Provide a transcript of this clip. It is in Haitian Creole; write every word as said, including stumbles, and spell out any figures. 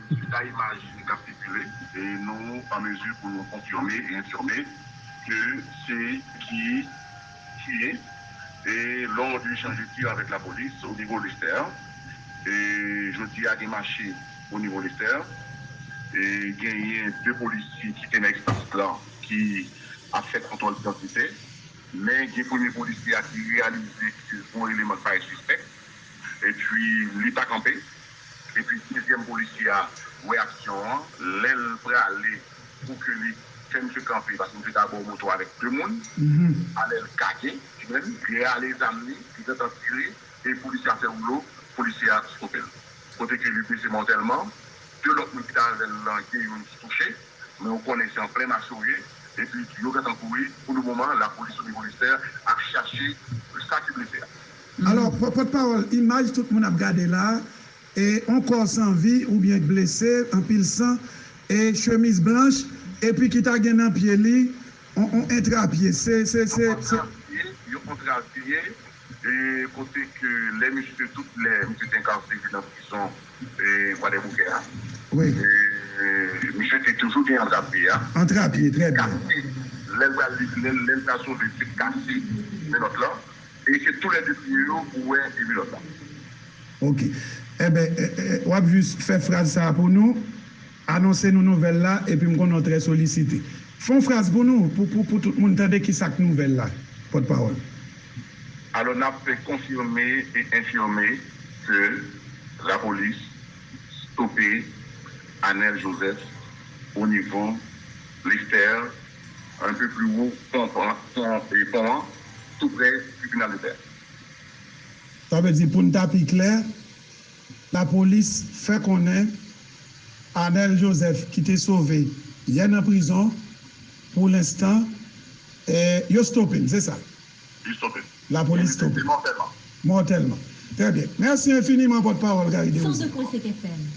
Suit a imaj k ap sikile, e nou an mezi pou nou konfime e enfime ke se ki tiye e lò de echanj de tir avèk lapolis o nivo Lestè. E jodi a gen mache o nivo Lestè. E genyen de polisye ki te nan espas la ki ap fè kontwòl idantite. Men gen premye polisye a ki reyalize ke gon eleman k parèt sispèk. Epi li pa kanpe. Epi dezyèm polisye a wè aksyon an, lè l prale pou ke li fè misye kanpe, paske misye t abò moto avèk de moun, alè l gade, li menm, li rale zam li, li gentan tire, e polisye a fè woulo, polisye a stope l. Kote ke li blese mòtèlman, de lòt moun ki t avè l lan, gen youn ki touche, men ou konnen se an plen mache w ye, epi yo gentan kouri, pou le moman, lapolis o nivo Lestè ap chache sa ki blese a. Alò, pò- pòtpawòl, imaj tout moun ap gade la, e yon kò san vi oubyen k blese, anpil san, e chemiz blanch, epi ki ta gen nan pye li yon, yon entrapye. Se, se, se, se. Yon kontrapye, e kote ke lè misye, tout lè misye te enkasere nan prizon, e Kwadèboukè a. Wi. E misye te toujou gen antrapye a. Antrapye, trè byen. Kase, lè l pral, lè, lè l pral sove, se kase menòt lan. E se toulède pye yo pou wè e menòt la. Ok. Enben, e, e, w ap jis fè fraz sa a pou nou, anonse nou nouvèl la, epi m konnen w trè solisite. Fè yon fraz pou nou, pou, pou, pou tout moun tande ki sa k nouvèl la, pòtpawòl. Alò, n ap konfime e enfime ke lapolis stope Anel Joseph o nivo Lestè, un peu plus haut, pon, pon, pon, e pon an, tou prè tribinal de pè. Sa vle di, pou n ta pi klè, lapolis fè konnen Anel Joseph, ki te sove yè nan prizon, pou lenstan, e, yo stope l, se sa? Li stope l. Lapolis stope l. Mòtèlman. Mòtèlman. Trè byen. Mèsi enfiniman, pòtpawòl Gary Desrosiers. Cent deux point cinq F M.